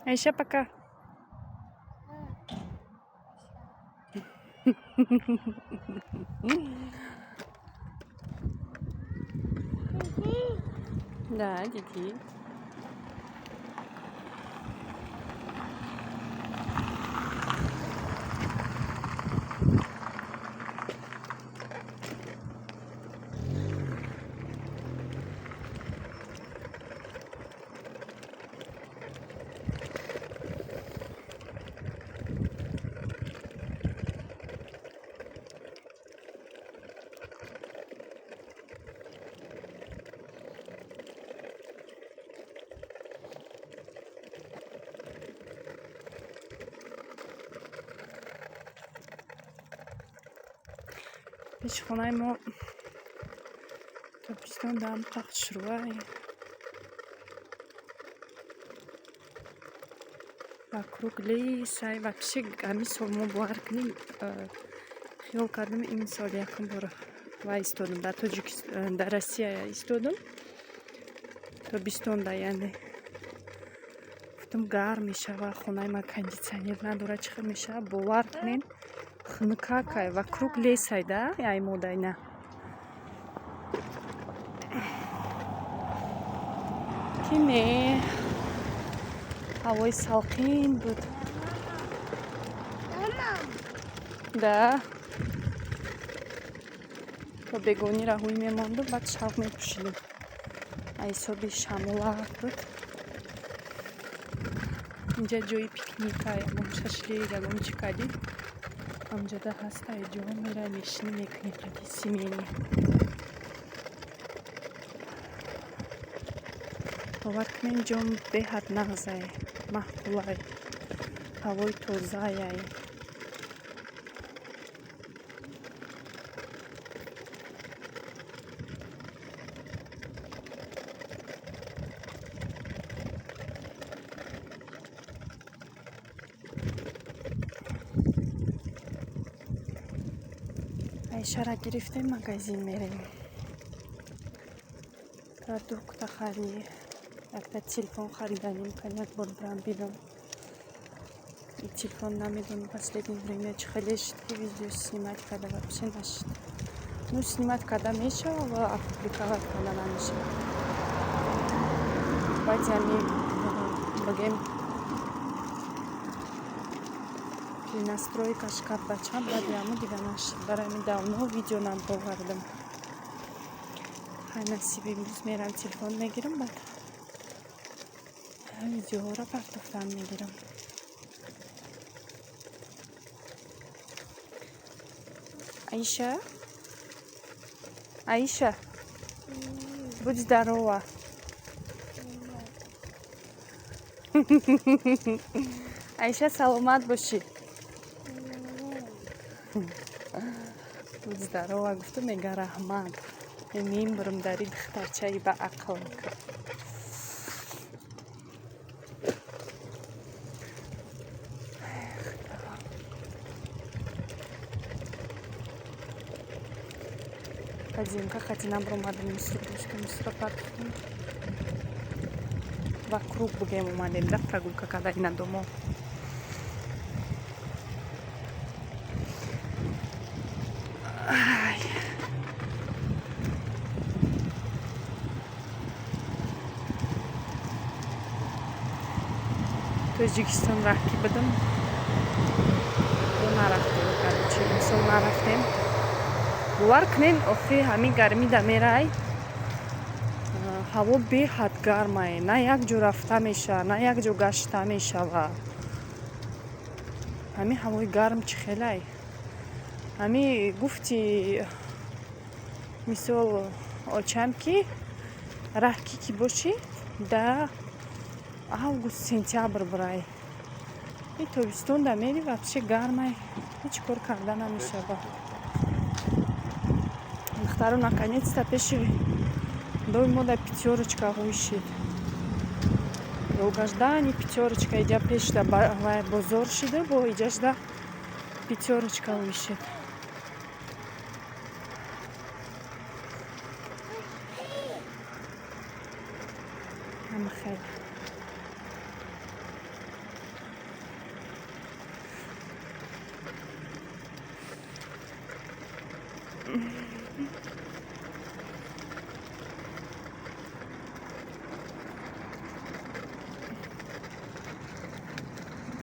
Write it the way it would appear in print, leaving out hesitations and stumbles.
Айша, пока. Да, дидӣ. Пеши хонаи мо тобистон даам қахт шурӯъ вокруг лесай. Вообще ҳамин сол мо бовар кунем, хиёл кардем, ин сол якум бор ва истодем дар Тоҷикистон, дар Россия истодем тобистонда, яъне гуфтам, гарм мешава, хонаи ман кондитсионер надорад, чӣ хел мешава? Бовар кунем, хунукакай, вокруг лесай да ай модайна. Ки не, ҳавои салқин буд да. То бегонӣ раҳӯй мемонду, баъд шавқ мепӯшидем, ҳисоби шамолак буд. Инҷа ҷои пикника, ягон шашлик, ягон чӣ кардӣ, ҳамҷода ҳаста, ҷо мерай, мешинӣ, мекунӣ қади семейный. Бовар кунем, ҷом беҳад нағзай, маъқулай, ҳавои тозаяй. Айшара гирифтем, магазин мерем, продукта хари, якта телефон хариданем. Кан як бор бирам бинам и телефон. Намедонам, последнее время чӣ хеле шид, ки видео снимать карда вообще нашид. Ну, снимать карда мешава ва опубликовать карда намешава. Баъди ҳами бигем, настройкаш кард бачам, баъди ҳамун дига нашид. Барои ҳамин давно видео набовардам. Хай, насиб, имрӯз мерам, телефон мегирам, баъд видеоҳоро партофтан мегирам. Аиша, Аиша, будь здорова. Аиша, саломат бошӣ. Будь здорова гуфту, мега: «Раҳмат». Мембурам дари духтарчаи ба ақл. Подземка хати набромадем, мусор дошта, мусора партофтем. Вокруг бугем омадем да, прогулка карда ина домо. Ай. Тоҷикистон раҳ ки будам, нарафтем, короче, имсол нарафтем. Бовар кунен, охи ҳамин гармида мерай, ҳаво беҳад гармае, на як ҷо рафта мешава, на як ҷо гашта мешава. Ҳамин ҳавои гарм чӣ хелай? Ҳами гуфти, мисол, очам, ки раҳ ки бошӣ, да август, сентябр бирай. И тобистонда мери, вообще гармай, ҳеҷ кор карда намешава. Духтаро, наконец-то пеши доми мо да «Пятёрочка» ҳӯй шид. Долгожданный «Пятёрочка» иҷа пешда бозор шида, бо иҷашда «Пятёрочка» ҳӯй шид. Ҳама хел.